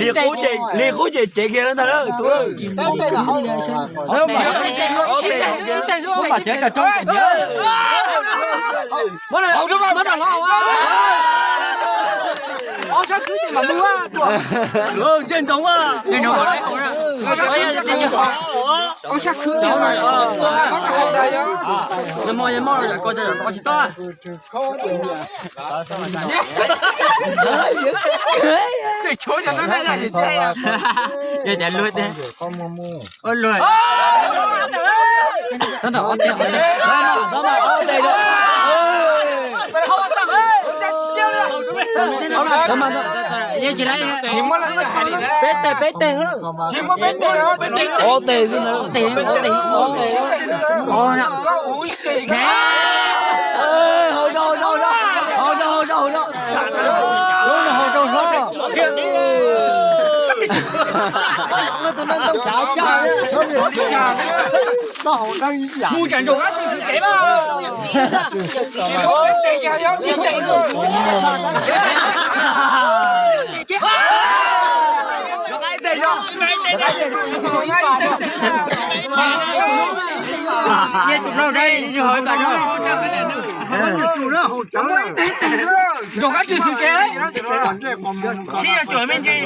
Li qub ces, li qub ces cev kiag ntag lauj tub. Ob sab khwb ces mam mus. Ntsej ntsoov, ntsej ntsoov. Ob sab khwb ces mo mo ko tsis tau. Yog cas luag tiag. Peb teg, peb teg, ob teg xwb na. Haus zog, haus zog, haus zog, haus zog, haus zog. Lub no haus rau hlob. Mus tsam ntsoov qab tsis tsev mas. Ntsoov qab tsis tsev. Sib yog tsuam me ntsis.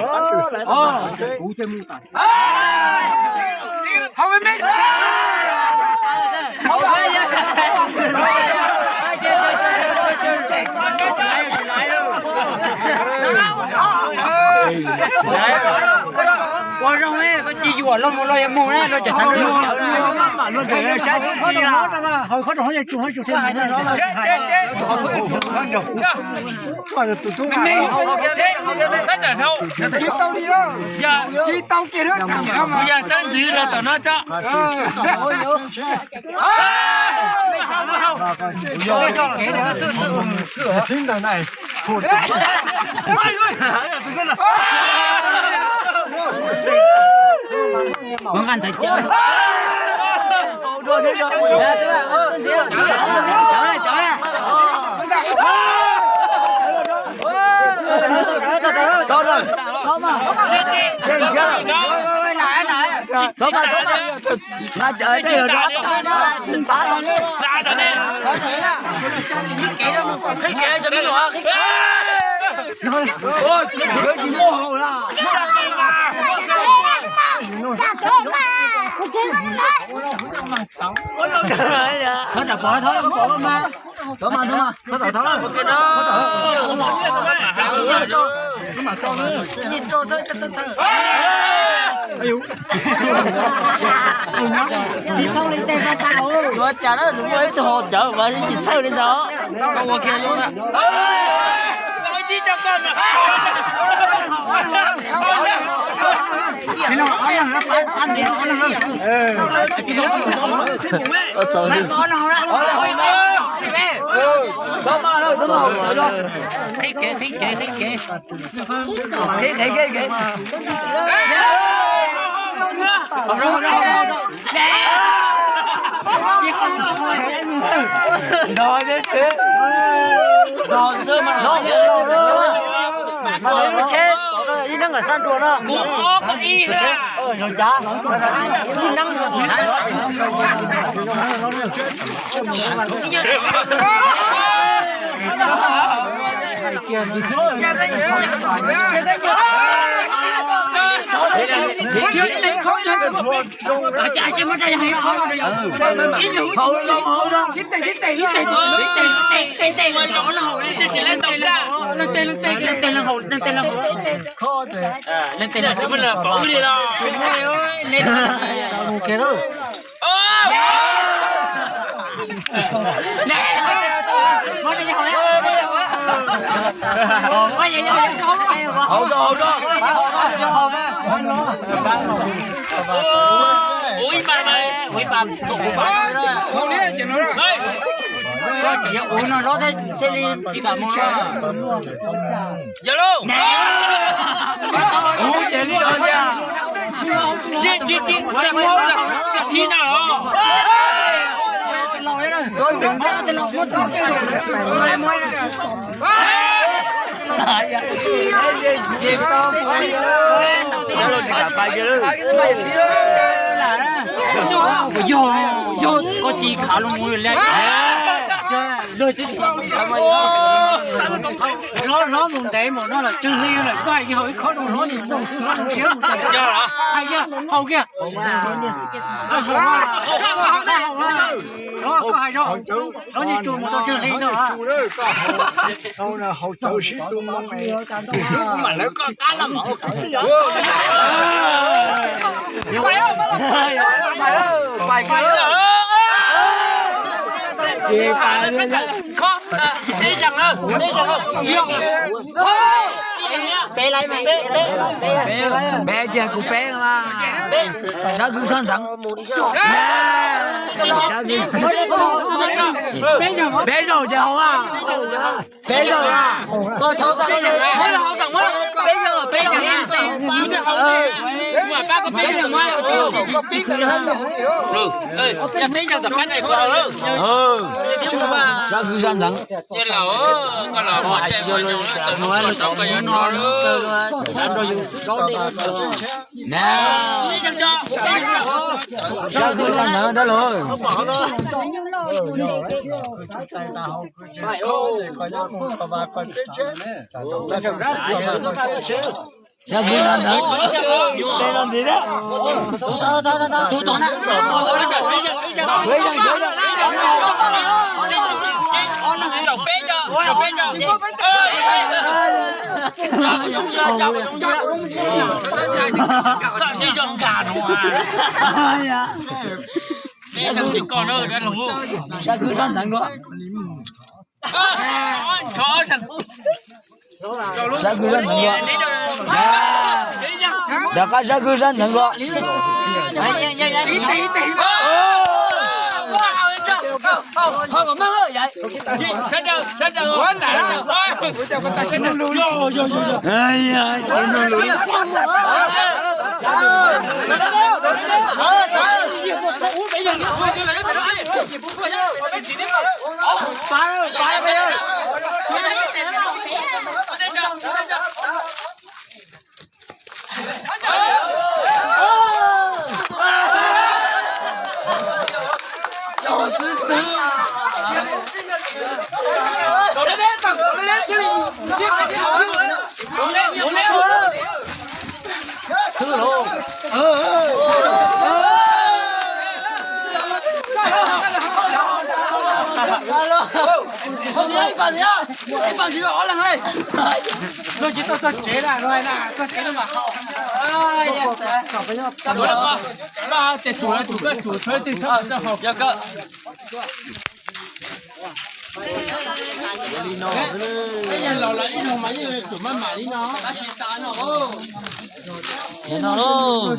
Ua zoo, koj cia yuam los mus los yuav mus na, los tseem txhab luag. Kuv yog xeeb ntxwv los tom no tso. Tsis thauj li tej paj tag. Ua cas na, nws muaj ib tug haus cawv mas tsis txhawj li ntawd. Ua kiag li na. Yog lauj. Kuv ces li no tiag. Yeej tsis tsis tsis muab tsis thib no los. Yog, yog koj tsis khav los mus li. Hlob, hlob mus ntev mus no los tsw hli lawm, koj hais hauv ib khob rau hlob, hlob mus siab mus. Yog los? Hais kiag, haus kiag. Hlob, koj hais zoj, hlob yeej tsuas mus tau tsw hli no. Haus cawv sib tu moo, hnub kuv mam lawv koj qab laj mam ua qhov twg. Peb kiag kuv peb no mas. Sab kwv sab ntxeev. Peb zaug ces haus a. Peb zaug a. Sab kwv sab ntxeev. Sab kwv sab ntxeev dab laug. Sab kwv sab ntxeev. Tes los ntxiv thiab. Sab kwv sab ntxeev dua. Sab kwv sab ntxeev dua. Rov qab sab kwv sab ntxeev dua. Li no, los los ib zaug mas yeej tsum maj mam li no. Li no lauj.